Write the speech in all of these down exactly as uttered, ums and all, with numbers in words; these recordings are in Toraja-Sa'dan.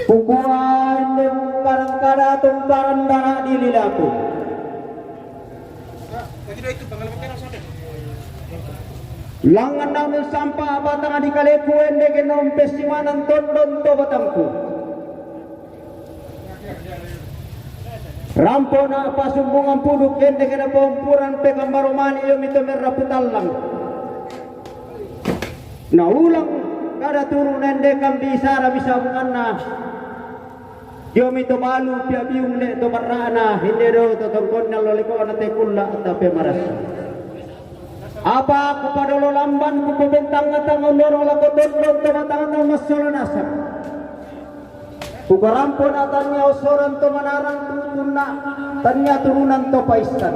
Kukua inde mungkarang kada tumparan dara di lilaku. Langan namun sampa batang di kaleku ende ke nom pesimanan tondon to batangku. Rampo na pasumbungan puduk ende ke na pompuran pe kambaro mani yo mito merra putallang. Na ulang kada turu nende kan bisara bisa bunganna. Dio mito balu pia biung le to barrana hinde do to tongkonna loleko na te kulla ta pe marasa. Apa kupadolo lamban kupobentang tangon doro lako tondon to batang tau massola nasang. Kukarampo na tania osoran to manarang tutunna tania turunan to paissan.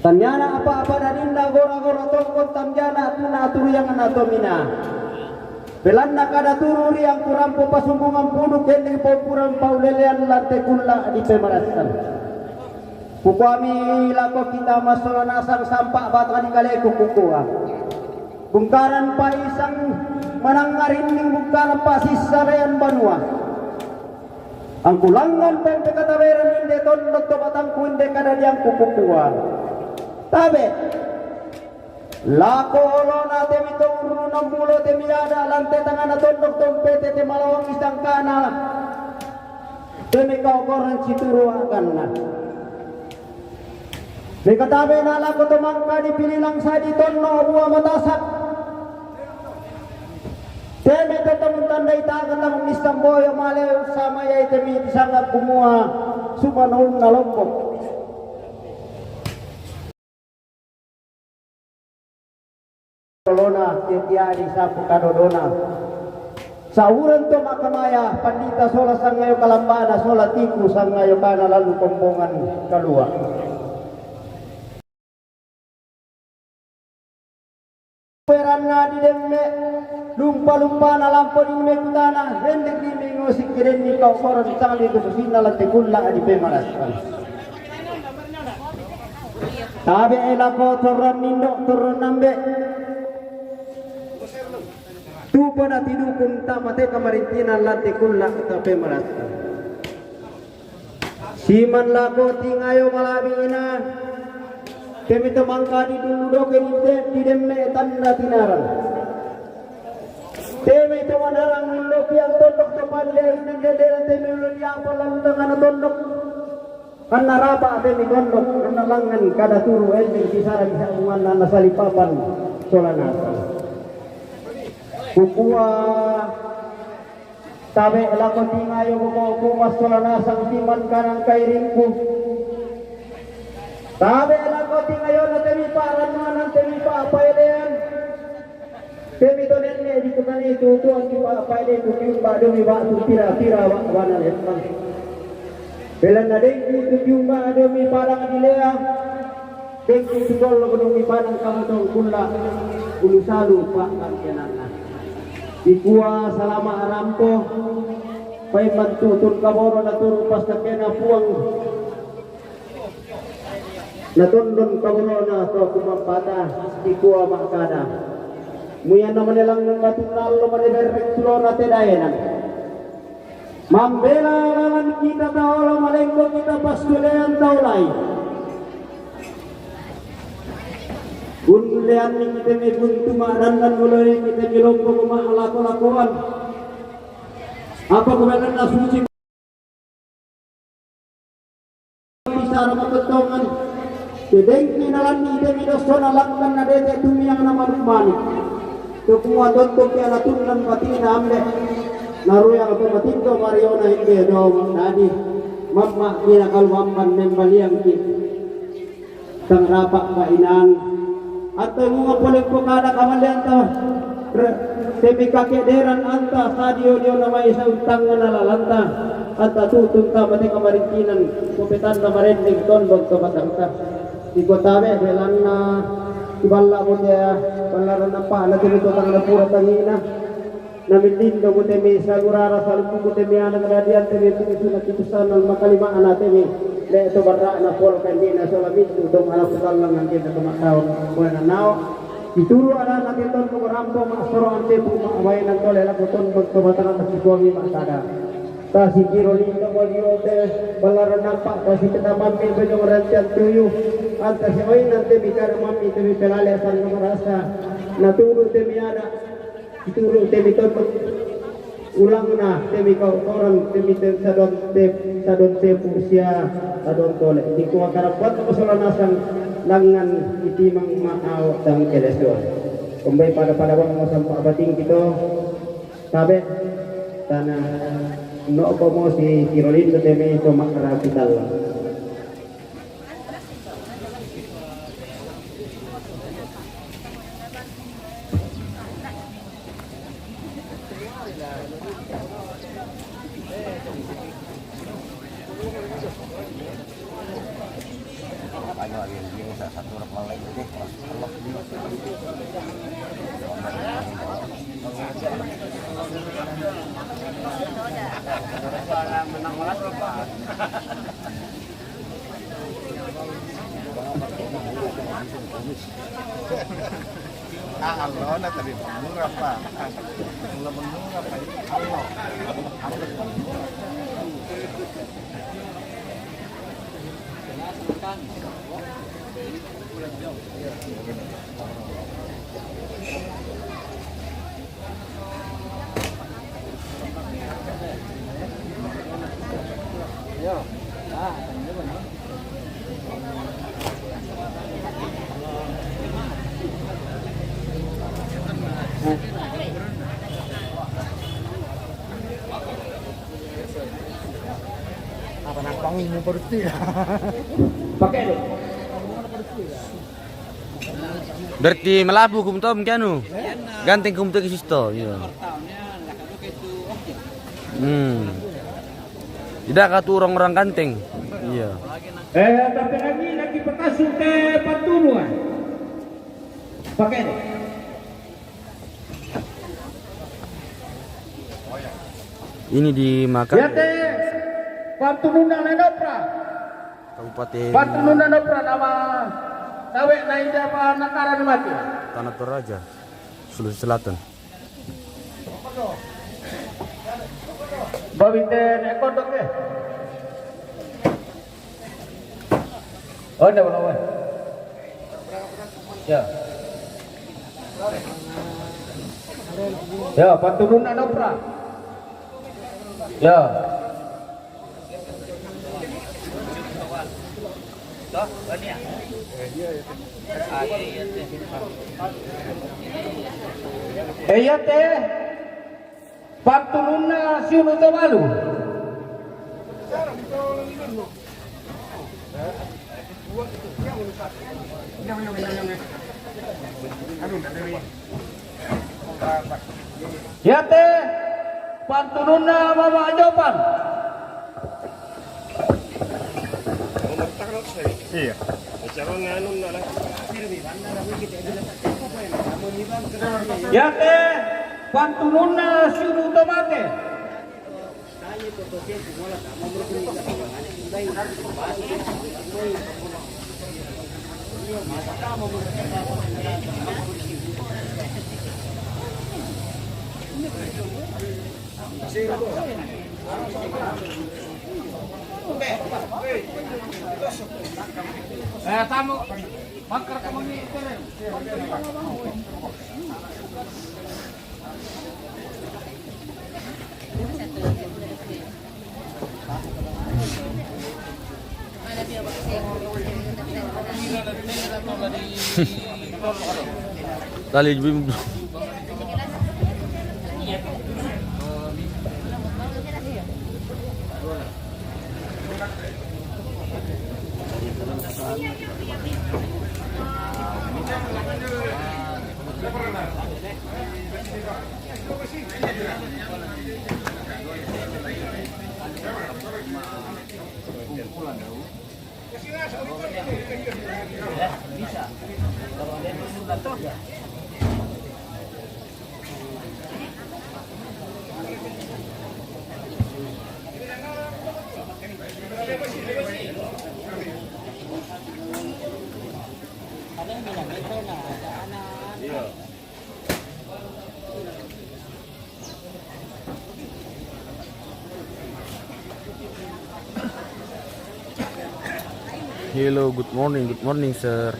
Tanniana apa-apa daninna gora-gora tongkon tandiana tuna aturiang na tomina. Belanna kada turu riang kurampo pasumbungan puduk ende pompuran paulelean lante kulla di pemarassan. Kukuami lako kita massola nasang sampa batang di kaleku kukua. Bungkaran paisang manang ngarinding bungkaran pasissarean banua. Angkulangan pempekataberan inde tondok to batangku inde kada diangku kukua. Tabe. Lako olona temi to urru nambulo temi ada lante tangana tondok tompete te malawang isangkana. Temi kaukoran situru akanna. Mekatabe na lako to mangka dipililang sadi tonno bua matasak. Teme to tong tandai takan lamung mistamboyo male sama yai temi disangga kumua sumanonna lombok. Lona setia di sapu kadodona. Sauran to makamaya pandita sola sangayo kalambana sola tiku sangayo kana lalu kombongan kalua. Peranna di demme lumpa-lumpana lampo di me kutana hendek di me ngosik kedenni kau koran tali kususinna lante kulla di pemalasan. Tabe elako torron nindo torron nambe. Tupa na tidukun tamate kamarintinan lante kulla ta pemalasan. Siman lako tingayo malabina. Temi to mangka di dulu doke di de-, di demme tanda tinarang. Temi to manarang lopian tondok to pande inang gendera temi ulo diapa lalu tangana tondok. Anna rapa temi tondok, anna langan kada turu ending bisara bisa ungan anna salipapan sola nasa. Kukua Tabe lako tingayo bokoku massola nasang timan kanang kairingku. Tabe lako tingayo na temi parannuanan temi papaelean. Temi to nenne di tukani tutuan di papaeleku kiumba demi batu pira-pira wa-, wana lempang. Belanna dengki tu kiumba demi padang dilea. Dengki tu tollo gunung mipanang kamu tong kulla ulu salu pak kantiananna. Dikua salama arampo, pai mantutun kaboro na turu pastakena puang. Na tondon kaborona to kumampata, dikua makkada. Muya na manelang batunna allo mane berrek tulona tedaenan. Mambela lalan kita taolo malengko kita passulean taulai. Gunleanni kita me guntu ma'dandan mulai kita me lompo ma'lako-lakoan. Apa kubelanna suci Bisara matettongan. Kedengki nalanni demi dosona lakkan na dete tumiang na manuk-manuk. Tukmua tontong ke ala tunnan patina ambe. Naruyang to matindo mariona inde do dadi. Mamma kina kalu amban membaliang ki. Tang rapa ka inan. Anta munga pole ko kada kamalianta. Re-, temi kake deran anta sadio dio namai sautang na lalanta. Anta tutun ta mate kamarintinan. Ko petanda marendeng tondon to batangta. Iko tabe belanna. Iballa mo dia. Ballaran apa na temi to tang na pura tangina. Namilindo mutemi sagurara saluku mutemi anak radian temi pusu na kipusan al makalima ana temi le to barra na pol kandi na sola mitu dong ana putallang angke na to makaon wena nao. Ituru arana te ton moko rampo ma' soro ante bu ma' wainan tole lako ton moko batangan masikuangi ma' sada. Tasi kiro lino bolio te balaran nampak tasi kena mammi bejong rantian tuyu. Anta si wainan te mi kada mammi te mi pelale san moko rasa. Naturu te mi ada. Ituru te mi ton Ulangna te mi kau koran te mi te sadon te sadon te pu sia sadon tole. Di kua karapat ko sola nasang langan itimang ma au tang kelesua. Kombai pada-pada bang mo sampa bating kito tabe tana no ko mo si kirolin te mi to makara pitalla. Ah, Allah, na tadi murah, Pak. Mula murah, Pak. Allah. Apa nang pangi mo berarti? Pakai deh. Berarti malapu kum tom kianu. Ganteng kum teki sisto, iya. Hmm. Tidak katu orang-orang ganteng. Iya. Eh, tapi lagi lagi pakasu ke pantunu ah. Pakai deh. Ini dimakan. Yate, pantununa Nenopra. Kabupaten Pantununa Nopra nama tawe na ida pa nakara ni mati. Tanah Toraja, Sulawesi Selatan. Bawite ne kodok ke. Oh, nda wala. Ya. Ya, pantununa Nopra. Ya. Iya te. Pantununa siulu to balu. Yate pantununa mama Jopan. Iya. Yate pantununa siulu to mate. Eh, tamu. Bakar ka mangi. Tali bim. Hello, good morning, good morning, sir.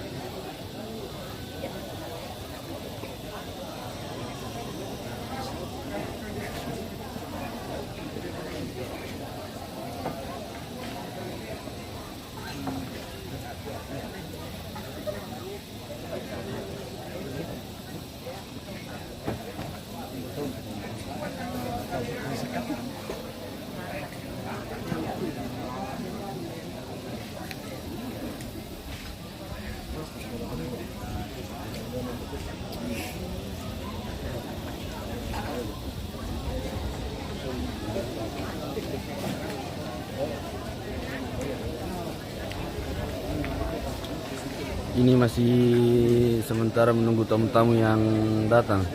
Ini masih sementara menunggu tamu-tamu yang datang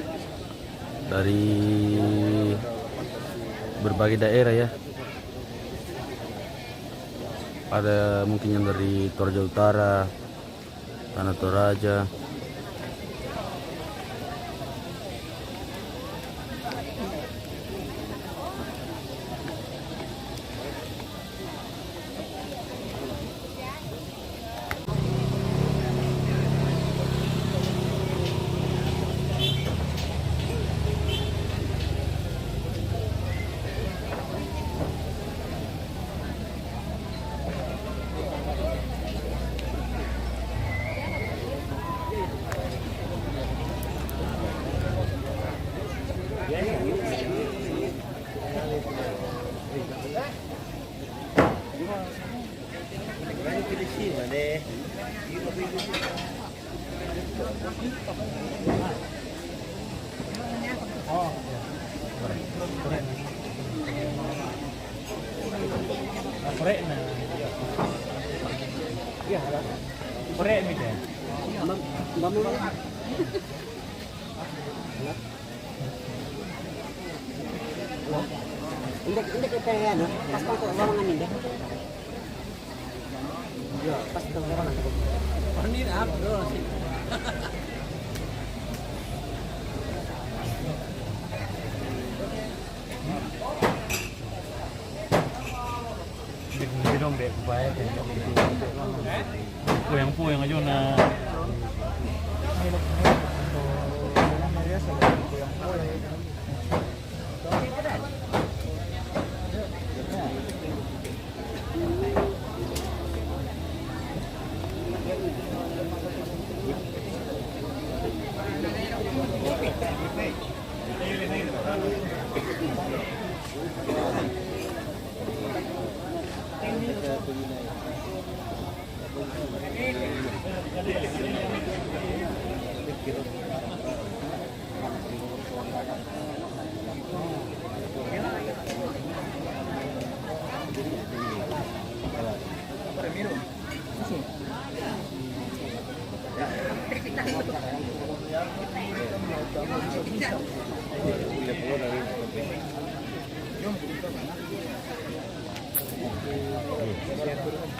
dari berbagai daerah, ya. Ada mungkin yang dari Toraja Utara, Tanah Toraja. Hindi, hindi kita yan, no? Pas pa ito, mga hindi. Hindi, pas ito, mga hindi. Puyang-puyang aja na.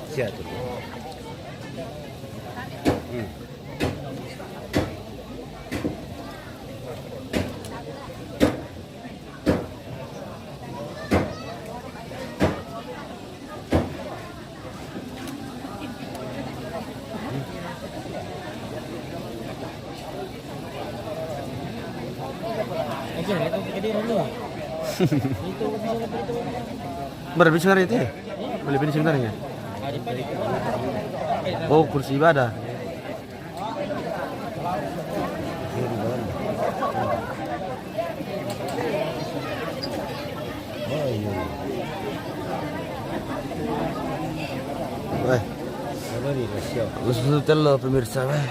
Siap. Hmm. Berbising hari itu? Boleh bising hari ya? Oh, kursi ibadah. Weh. Apa ni, Rasio? Khusus hotel lo, pemirsa, weh.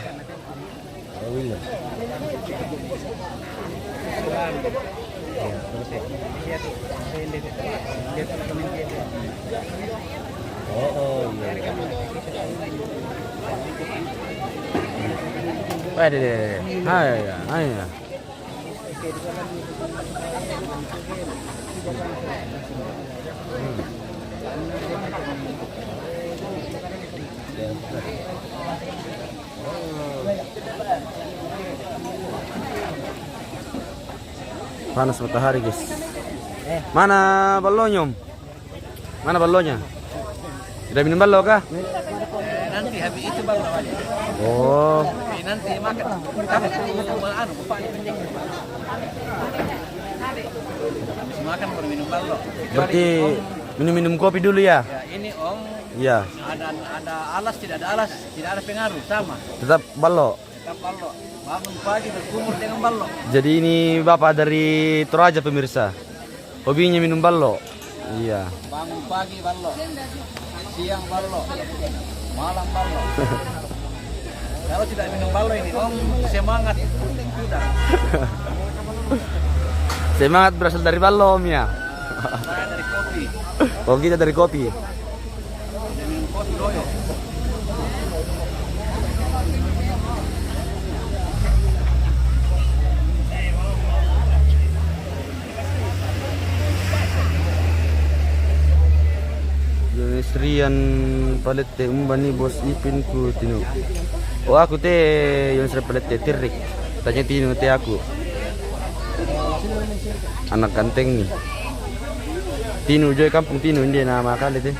Oh, oh, iya, iya. Ayo, ayo, ayo. Panas matahari, guys. Mana balonyo? Mana balonyo? Udah minum balo kah? Habis itu baru ada. Oh. Ini nanti makan. Kamu anu, buka ini penting. Habis makan baru minum ballo. Berarti minum-minum kopi dulu ya? Ya, ini Om. Iya. Ada, ada alas, tidak ada alas, tidak ada pengaruh, sama. Tetap ballo. Tetap ballo. Bangun pagi berkumur dengan ballo. Jadi ini Bapak dari Toraja, pemirsa. Hobinya minum ballo. Iya. Bangun pagi ballo. Siang ballo. Malam ballo. Kalau tidak minum ballo ini, Om, semangat sudah. Semangat berasal dari ballo, Om, ya? Saya dari kopi. Oh, kita dari kopi. Yunus Rian Palette, umba ni Bos Ipin ku tinu. Oh, aku te Yunus Rian Palette, Tirik. Tanya tinu te aku. Anak ganteng ni. Tinu, joy kampung tinu, inde na makale te.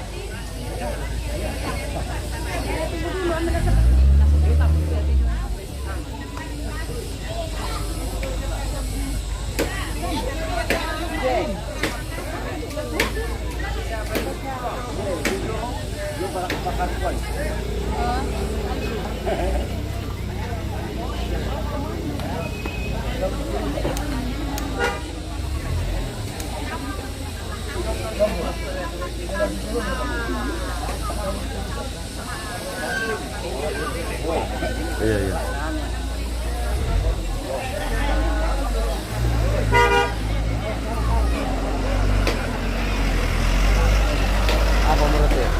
Iya, iya. Apa menurut dia?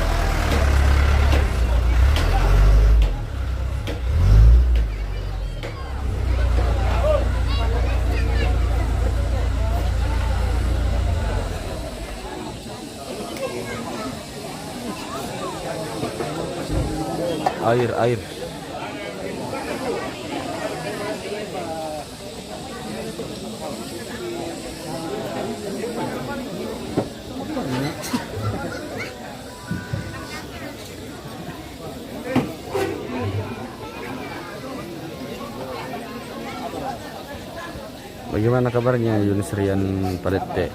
Air, air. Bagaimana kabarnya Yunus Rian Palette?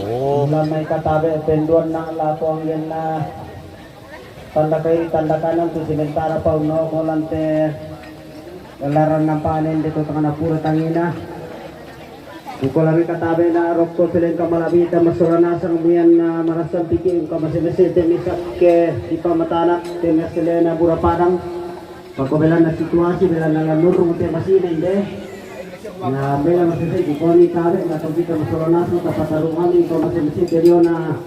Oh. Lamai katabe penduan na la pong yen na. Tanda kai, tanda kanan tu sementara pau no ko lante gelaran nampanen de tu tangana pura tangina. Uko lami katabe na rokko seleng kamalabi ta masola nasang muyan na marasam piki uka mase-mase te misak ke di pamatana te maselena bura padang. Pako bela na situasi, bela na lanurung te masine inde. Na bela masese di koni tabe na tau kita masola nasang ta patarung ami uka mase-mase te diona.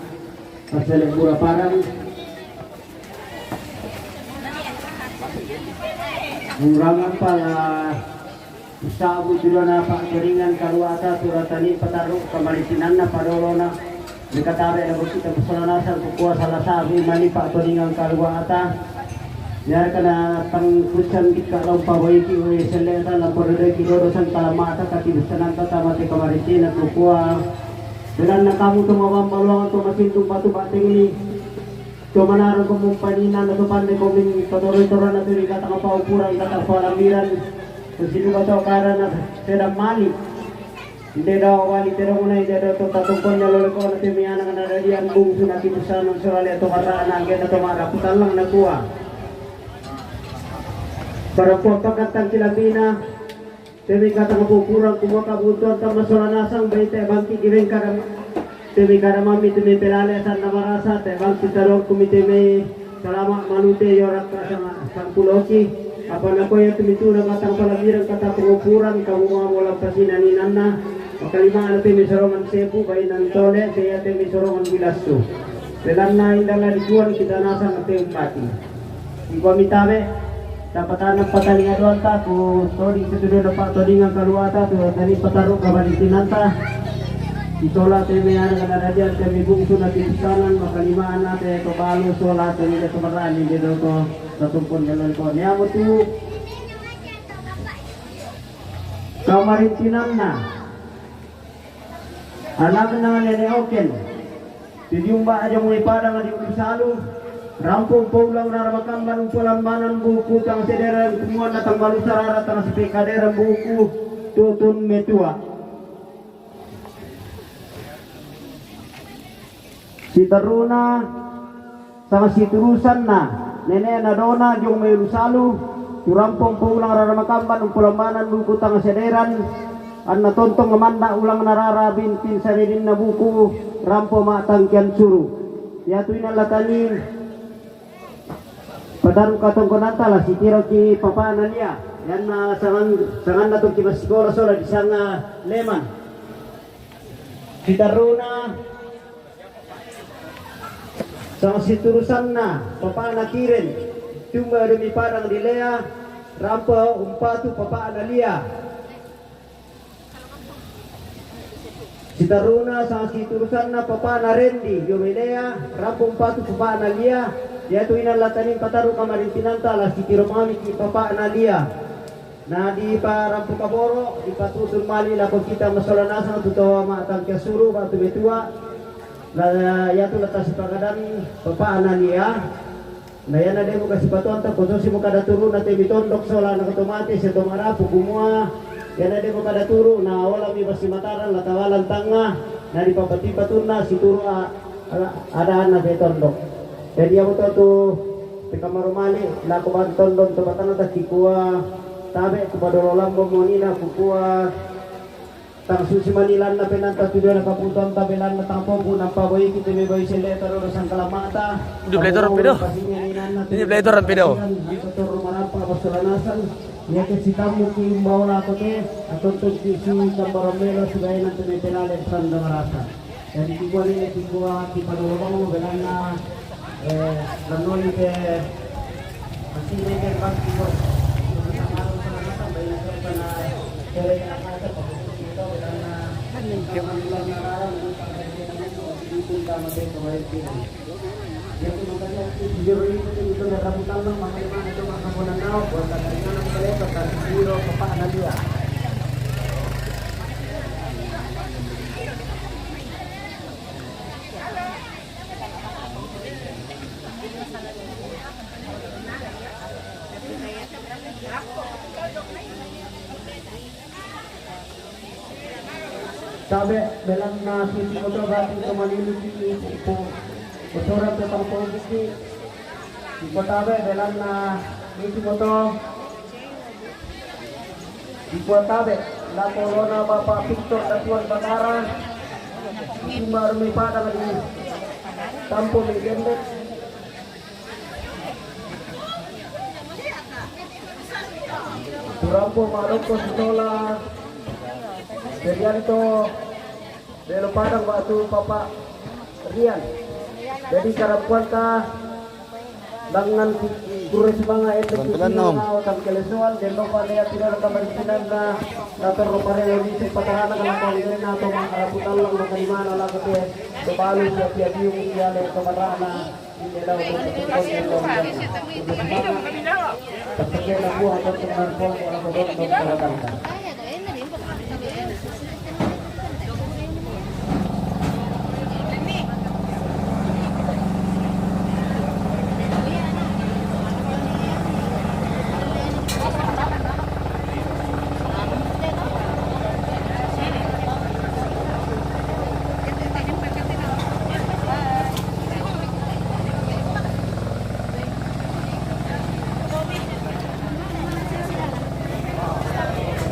Pasele bura padang. Undangan pala usabu tudana pa'toringang kaluata tu ratani patarru' kamarintinanna padolona. Ri katabe' na bukki' tapusalanasang kukua sala sabu mani pa'toringang kaluata. Biarka na pangkucang tikka' la umpaboiki' wae selle'ta, la pododoiki' dodo sangkalamma'ta katibussananta tama te kamarintinang kukua. Belanna kamu to mabambaluang to masintung batu batengni. To manarung ko mumpanina na to pande ko min patoroi-torana tu ri kata kapaupuran, kata palamiran, to siduka to karana sedang mali. Inde dawa wali tedong na inde do to tatumpon nyalo leko na temi anak na dadian bung sunati busana solale to karana angge na to mara putallang na tua. Para puang pakatang kilambina. Temi kata kapaupuran kumua kabutuhan tama sola nasang bai te bangki' giweng kada. Temi kada mami temi pelale sanna marasa te bangki' tadong kumi temi salama' manute yorak sang, sangpuloki. Apa nakoya temi tuna kata palamiran kata pengupuran kamu mau mola pasina ninanna. Makalimana temi sorongan sepu bai nantole seya temi sorongan bilassu. Belanna indala dikuan kita nasang te umpati. Dikua mitabe, tapatana patalinga doanta, ku todi ketudu dapat todingan kaluata, tu tadi pataru kabalikinanta. Itola teme anak na dadian teme bungsu na tipisanan, makalima anak te to balu sola teme ke to marani de do to tatumpun jalan ko. Niamu tu kamarintinanna. Anakna nene Oken. Tidiumba aja mui padang di Ulu Salu. Rampung poulang rara makamban umpulambanan buku tang sederan kumuan na tang balu sarara tang sipekaderan buku tutun metua. Siterruna Sanga siturusanna, nene'na Dona jong mai Ulu Salu, turampong poulang rara makamban umpulambanan buku tang sederan, anna tontong manna ulang narara bintin sareninna buku rampo ma'tangkian suru. Iatu inang latani pataru katongkonanta la sitiroki papa'na Lia, ianna sangan, sanganna tongki massikola sola disanga Leman. Siterruna Sanga siturusanna, papa'na Kiren, tumba demi padang di Lea, rampo umpatu papa'na Lia. Siterruna, sanga siturusanna, papa'na Rendi, dio Lea, rampo umpatu papa'na Lia, iatu inang latani pataru kamarintinanta la sitiro mamiki papa'na Lia. Na diparampu kaboro, dipatutun mali lako kita masola nasang tu to ma'tangkian suru batu metua. La iatu la tasipakadan papa'na Lia. Na iana demo kasipatuanta kotosi mo kada turu na temi tondok sola na kotomate sia to marapu kumua. Iana demo kada turu na ola mi basi mataran la tawalan tanga. Na dipapati patunna situru a-, a-, ada na te tondok. Jadi amo to tu Pekamaro mali lako bantong don to batana takkikua tabe' kupadolo lambo monina kukua. Tang susi manilanna penanta tudana kaputuanta belanna tang pompu nampa boiki te mebai selle'ta roro sangkalamma'ta. Udah belajar rampe do. Ini belajar rampe do. Torro marampa bassola nasang. Iake sitammuki umbaola kote, atau tu si tambaro melo sudaena te mepelale sanda marasa. Jadi kikua ni kikua kipadolobang belanna, eh, lannoi ke masih ke pas kikua. Tabe' belanna susi moto bati to malilu ki ipu. Kotoran to tang pogiki. Iko tabe' belanna susi moto. Iko tabe' lako olona Bapak Victor Datuan Batara. Iko baru mi padang di Tampo mi Gendek. Turampo maloko sitola Ferianto Belo Padang batu Papa Rian. Jadi karampuanta dengan kiki Guru sumanga ente. Pelan-pelan, Om. Tang kelesuan, den dopa lea tira raka marisinanna, nator ropareo lisik patahana kalakon denna to mangkarapu tallang makalimana lako te, to balu sia pia biu mukiale to marana, inde lau to. Guru sumanga, tappekena Puang to tengan Puang lako dontong talatangka.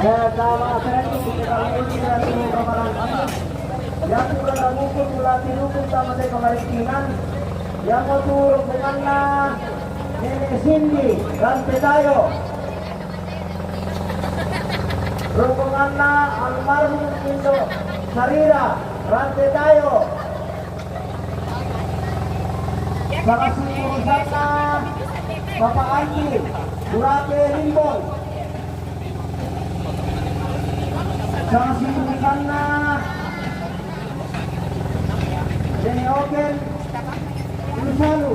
Eh, tama, serang itu kita lagi, kita lagi, kita lagi. Yang kurang mukul, mulai dukung sama dek kemarin. Yang mau turun bukanlah Nenek Cindy, Rante Tayo. Rombonganna almarhum Indo Sarira, Rante Tayo. Salah satu urusanna Bapak Andi, Burake Limbong. Salah satu urusanna Dene Oken, Lusalu.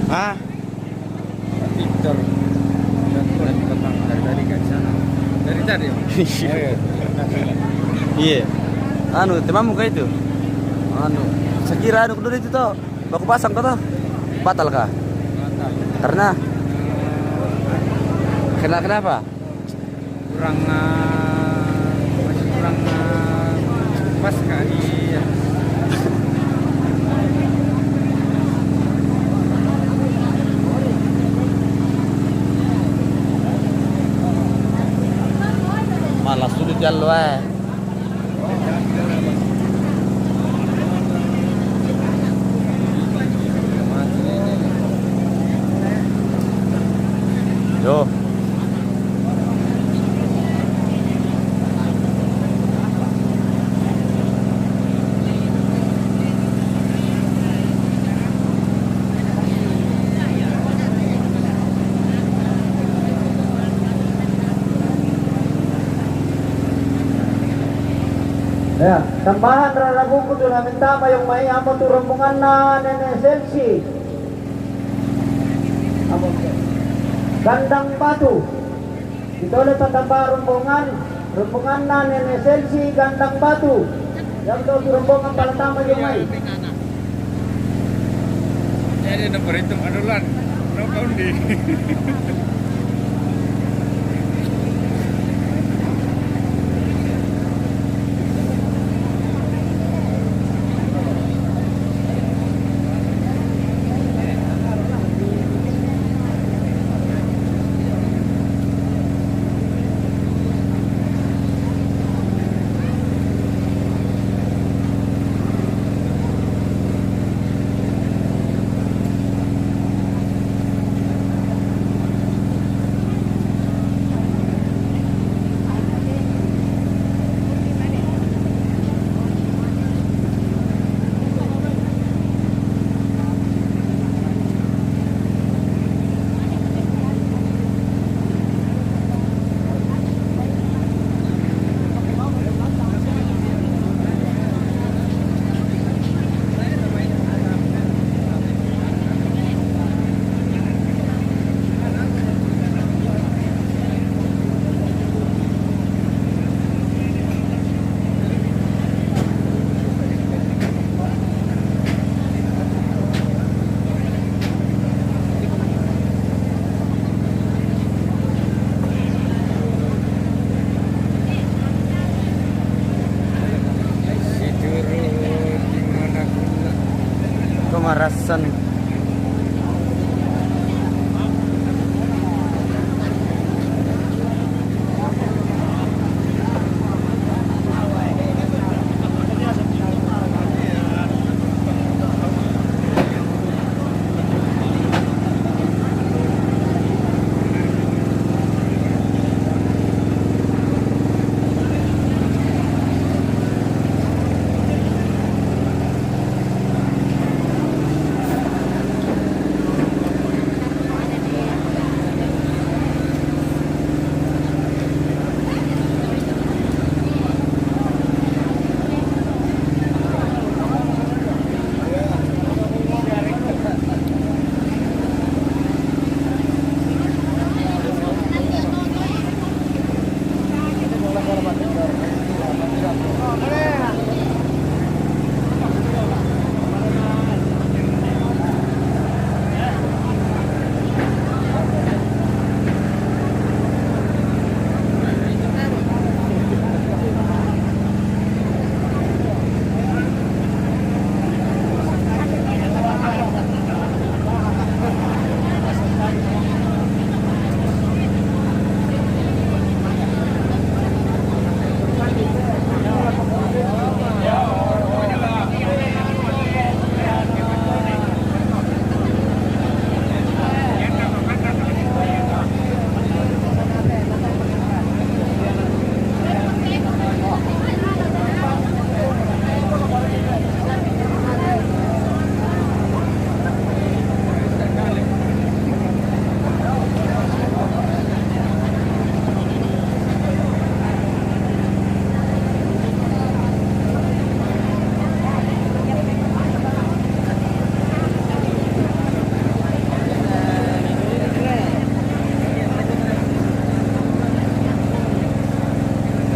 Ah. Victor. Dari tadi kan sana. Dari tadi, Om? Iya. Anu, temamu kah itu? Anu, saya kira anu dulu itu toh. Baku pasang kau toh? Batal kah? Batal. Karena? Kena, kenapa? Kurang, eh, masih kurang, eh, pas kali ya. Malas sulit ya lo, eh. Yo. Ya, tambahan rara buku tu na minta mayong mai amo tu rombonganna Nenek Selsi. Amo tu. Gandang Batu. Kita oleh patambah rombongan, rombonganna Nenek Selsi Gandang Batu. Yang tu tu rombongan palatama mayong mai. Jadi, nomor itu anulan, no kaundi. Marasan.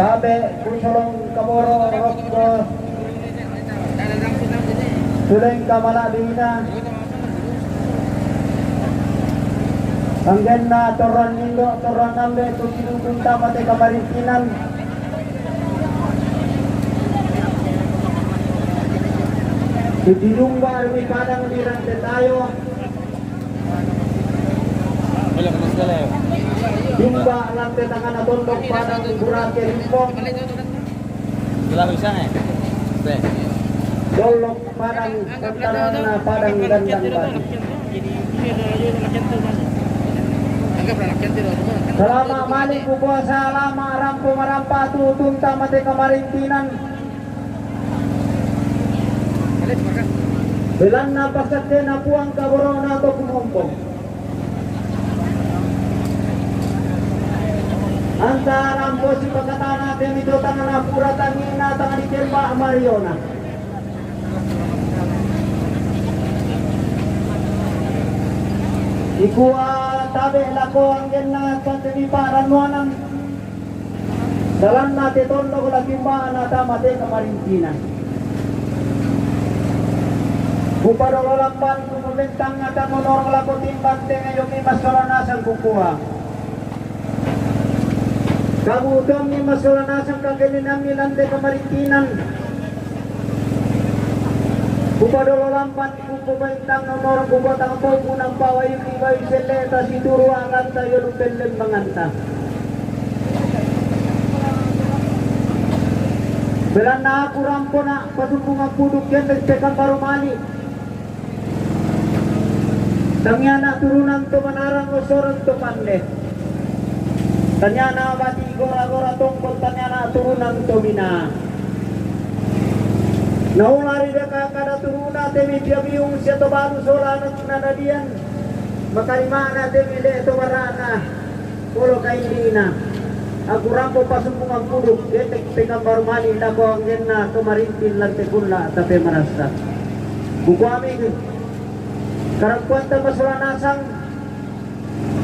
Tabe' kusolong kaboro' rokko tuleng kamala'bina. Anggenna torroan indo', torroan ambe' tu tidukung tama te kamarintinan. Tu tidumba rumi padang di rante tayo. Dumba lante tangana tondok padang di burake limpong. Dollok padang, tantananna padang gandang batu. Salama' malik kukua, salama' rampo marampa tu'u tama te kamarintinan. Belanna passakkena Puang kaboro'na to kumompo. Anta rampo sipakatana te mito tangana pura tangina tanga dikemba mariona. Ikua tabe' lako anggenna tante mi pa'rannuanan. Salanna te tondok la timba'na tama te kamarintinan. Kupadolo lamban kupabentangnga tangonoro lako timbang tengayomi massola nasang kukua. Kabu'utuammi massola nasang kakenninammi lante kamarintinan. Kupadolo lamban kupabentangnga onoro kubatang poku nampa wayunni bayu selle'ta situru a'lanta yolu pellembanganta. Belanna aku rampona pasumbungan puduk kendek te kambaru mali. Tangiana turunan to manarang ossoreng to pande. Tangiana bati gora-gora tongkol, tangiana turunan to mina. Naola ri deka kada turuna te mi pia biung sia to balu sola anakna dadian. Makarimana te mi le to barana. Polo kaindi'na, aku rampo pasumbungan puduk, ketek pekambaru mali lako anggenna to marinting lante kulla' tape marassa. Kukuami karampoanta massola nasang,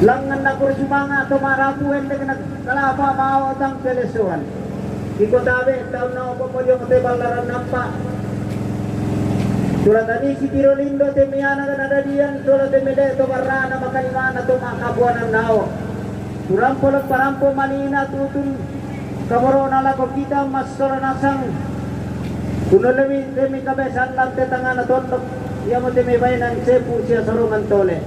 langngan nakuru sumanga' to ma'rapu endek na kalapa mao tang pelesoan. Iko tabe' taunna opo mojong te ballaran nampa. Sola tanisi tiro lindo te miana nadadian, sola te mele to barrana makalimana to ma'kabuanan nao. Kurampo lepparampo malina tutun kaboro'na lako kita massola nasang. Kunolemi temi kabesan lante tangana tondok. Iamo te me baenan sepu sia sorongan tole.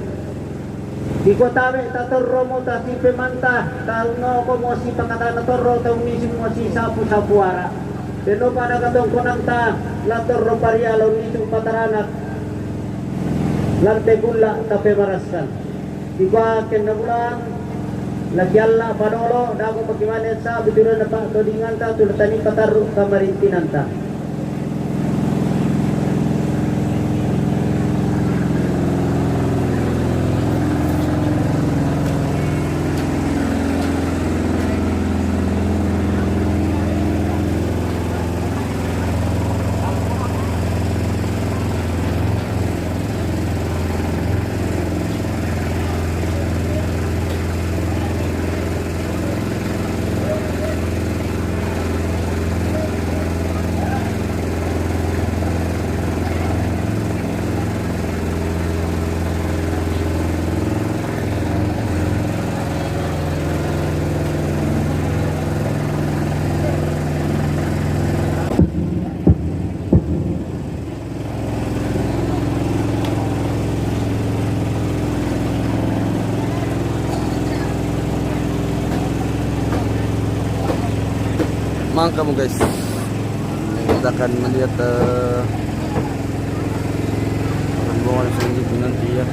Di kota be tatorro mo tasipe manta, tau no ko mo si pakatana torro, tau misi mo si sapu-sapu ara. Deno pada katongkonanta, la torro parialo nisu pataranak, lante kulla tape maraskan. Di kua kenna bulan, lagi alla padolo, dago pakimane sa bujurana pa todinganta, tulatani patarru kamarintinanta. Mangka mo, guys. Kita akan melihat, eh, rombongan selanjutnya nanti ya.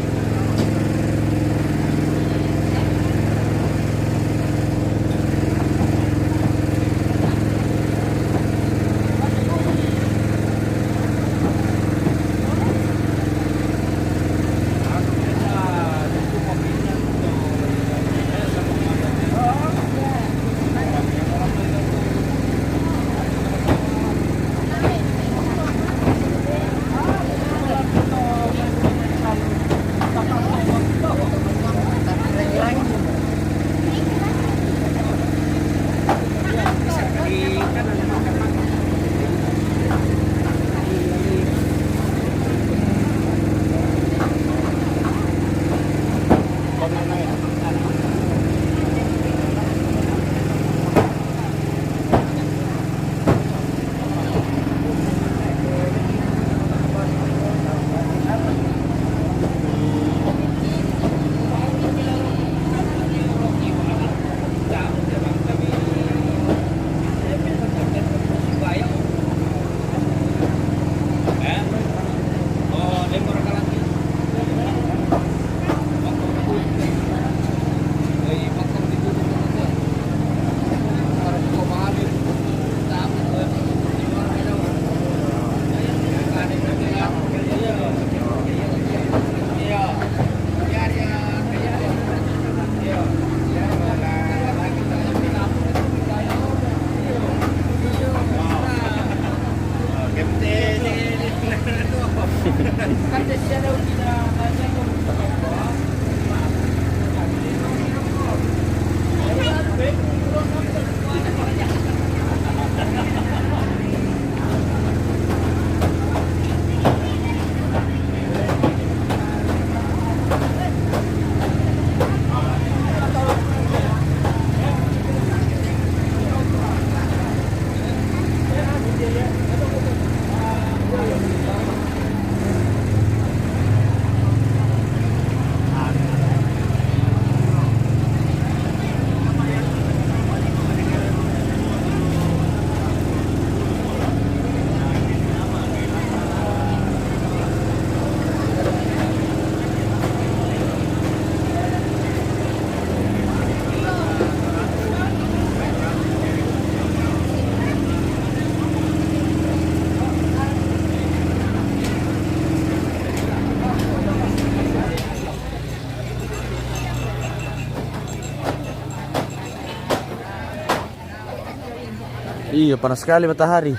Iya, panas sekali matahari.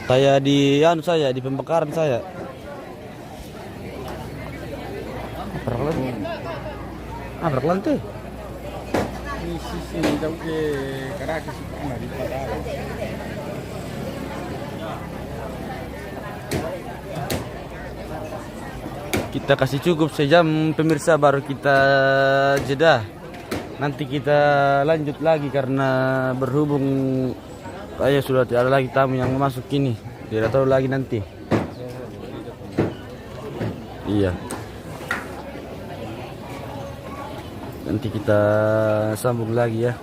Saya di anu saya, di pembakaran saya. Berapa lagi? Ah, berapa lagi? Ini sisi ini jauh ke Karachi sih, pernah di Padang. Kita kasih cukup sejam, pemirsa, baru kita jeda. Nanti kita lanjut lagi karena berhubung saya sudah tidak ada lagi tamu yang masuk ini. Tidak tahu lagi nanti. Iya. Nanti kita sambung lagi ya.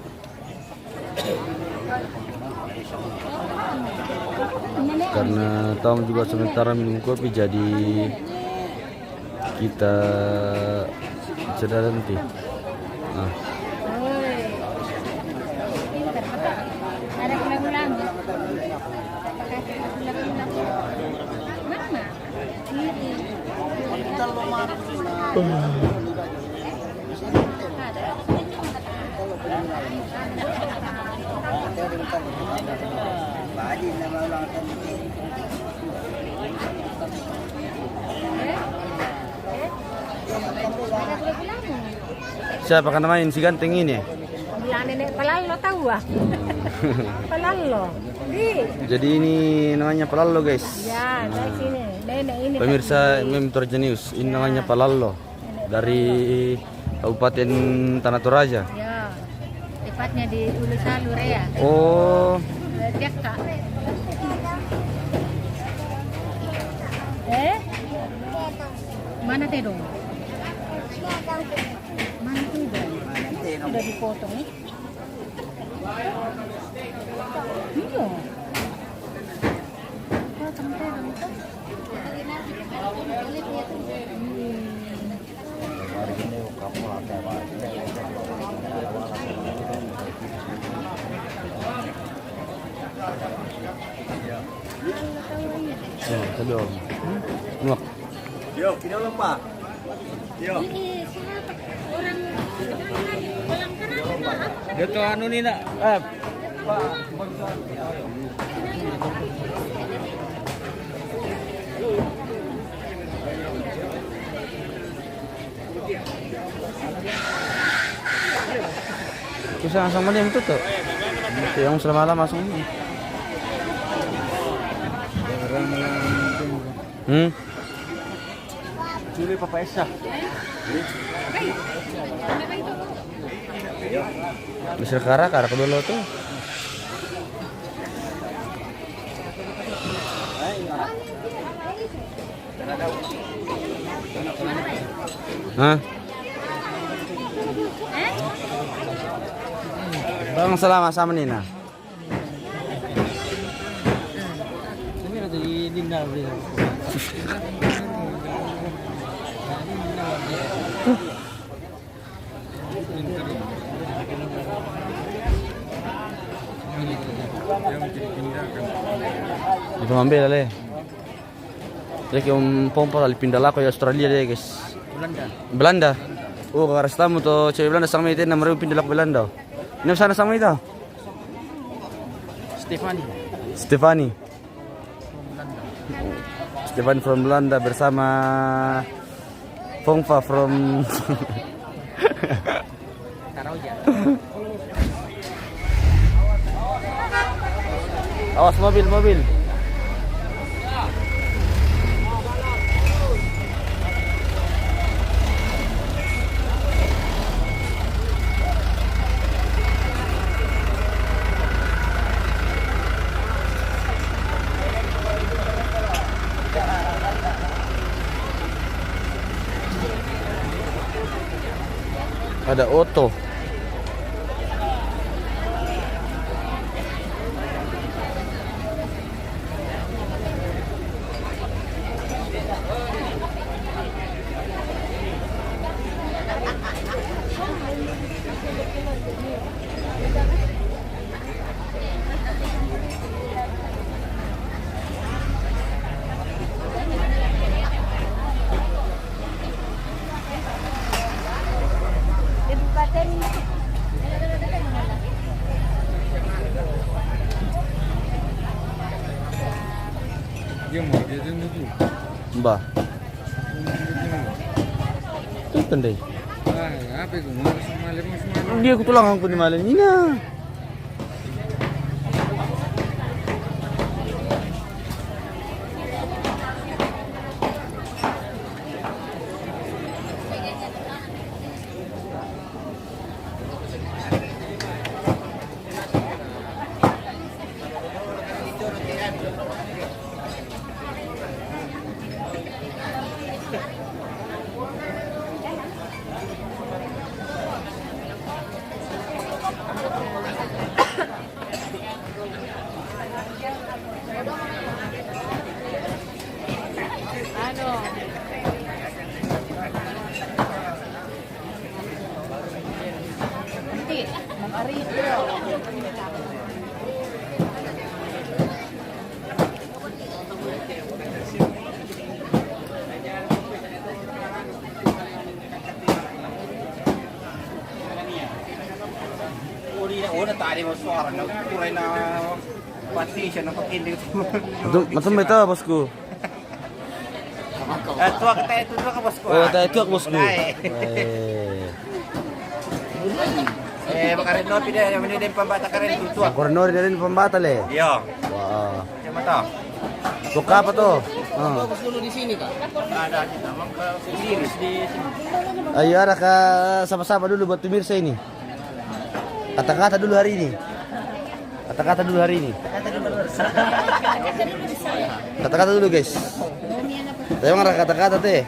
Karena Tom juga sementara minum kopi, jadi kita sudah nanti. Nah. Ada pulang-pulang. Mana? Siapa kan namanya si ganteng ini? Bilang nenek Palallo tahu ah. Palallo. Di. Jadi ini namanya Palallo, guys. Ya, dari sini. Nenek ini. Pemirsa Mem Toraja News, ini namanya Palallo. Dari Kabupaten Tanah Toraja. Ya. Tepatnya di Ulu Salur ya. Oh. Tiaka. Eh? Mana tedong? Mana tedong? Udah dipotong nih. Iya. Potong tedong tuh. Hmm. Ya, kedua. Nuak. Yo, kita lomba. Yo. Dia tuh anu nih, nak. Eh. Bisa langsung mending tuh tuh. Yang selama-lama langsung. Hmm. Curi Papa Esa. Bisa kara kara kedua lo tuh. Hah? Bang selama sama Nina. Itu ambil ale. Jadi Om Pompa ali pindah lako ya Australia deh, guys. Belanda. Belanda. Oh, gara-gara tamu tuh cewek Belanda sama itu enam ribu pindah lako Belanda. Ini sana sama itu. Stefani. Stefani. Stefani from Belanda bersama Fongfa from Awas mobil, mobil. Ada oto. Mbah. Tuh tendai. Dia kutulang aku ni malam ni nah. Matum, matum ito, bosku. Eh, tuak, tae tuak, bosku. Oh, tae tuak, bosku. Tae. Eh. Eh, bakarin no, pide, yang ini dari pambata karen tu, tuak. Bakarin no dari pambata le. Iya. Wah. Macam apa? Tuak apa tu? Ah. Bagus dulu di sini, Kak. Ada kita, mau ke sini, di sini. Ayo, ada ka sapa-sapa dulu buat pemirsa ini. Kata-kata dulu hari ini. Kata-kata dulu hari ini. Kata-kata dulu, guys. Saya emang ada kata-kata teh.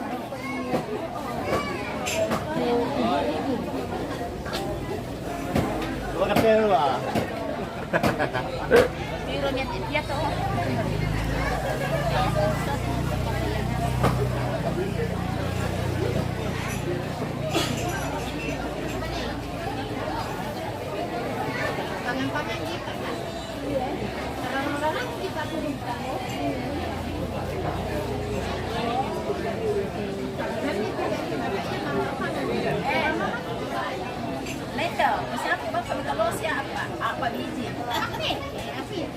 Leto, siapa? Apa biji? Apa ni? Apa ya?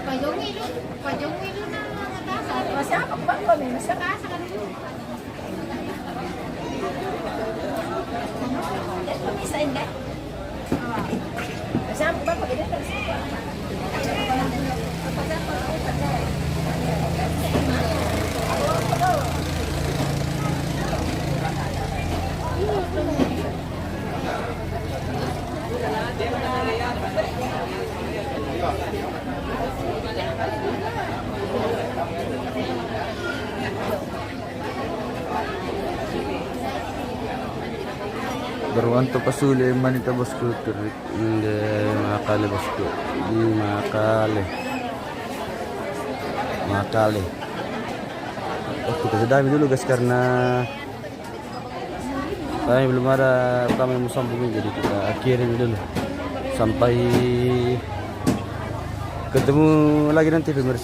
Pajongi lu, pajongi lu na, na, na, na, siapa? Apa ni? Siapa? Berwanto pasuli manita bosku, terik le makale bosku, makale, makale. Oh, kita sudahi dulu guys karena kami belum ada tamu yang mau sambung, jadi kita akhiri dulu. Sampai ketemu lagi nanti pemirsa.